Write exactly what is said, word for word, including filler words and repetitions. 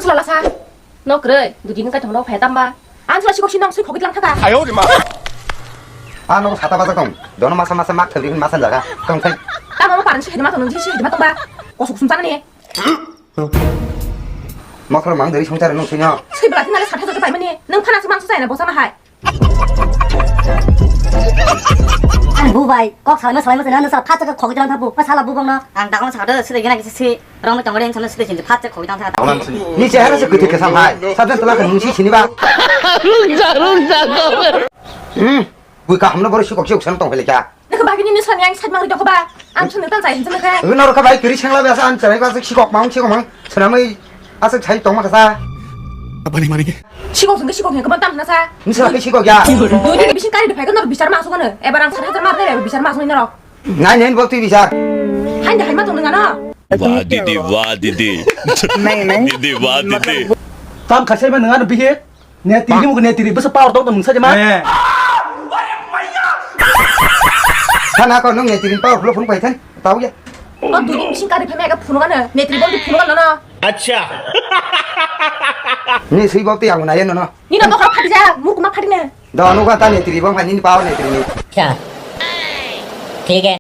Chwla lasa. No kwrwi, dudin kai thongno phai tamba. Ang chwla sikok sinong sui khogit lang thaka. Ayo de ma. Ah, no sata bajak tong. Dono masa masa mak thagri masa jaga. Tong thai. Tamo mo paran si hedi ma tong, si hedi ma tong ba. Kosuk sum sana ni. Mokhor mang dari songchar nung sui no. Sui bela tinale sat hajar pai mani. Nung phana sumang susai na bosa ma hai. Ang bubai, kok salai ma salai ma sena nung sa phat chaka khogit lang thabu. Pa sala bubong no. Ang dakon sa do sida gina kisi si. Rong mi tongori ang sana sida jinji phat chaka khogit lang thabu. Ni chehara se kutu kesam hai. Sabjan tula kan nung si sini ba. Rungja rungja to. Hmm. Bui kaham no boro sikok sikok sana tong pele kya. Nokha bagini ni sani ang side mang ri tongkha ba. Ang sani tan sai hinsa nokha. Nokha bai kiri sengla biasa ang cherai ba sikok mang sikok mang. Senamai aswk sai tongma kasa. Apa nih mari ke? Sikok sengke sikok yang kebantam nasa. Ni sengke sikok ya. Dua dini bisin kari depai kan nor bichar masuk kan. Ebar ang sat hajar mar deh bichar masuk ini rok. Nai nai bok tu bichar. Hai dah hai ma tong nengano. Wah didi wah didi. Didi wah didi. Tam kasih mana ngan bihe? Netiri muk netiri besa power tong tong mungsa jema. Eh. Sana ko nung netiri power flow phung pai than. Tau ya. O dui din bising kari phai mega phunu gana. Netiri bol di phunu gana no. Acha. Ni sui bok ti ang na ye no no. Ni no bokor phati ja, muk ma phati ne. Da no ga ta netiri bong ni power netiri ni. Acha. Thik hai.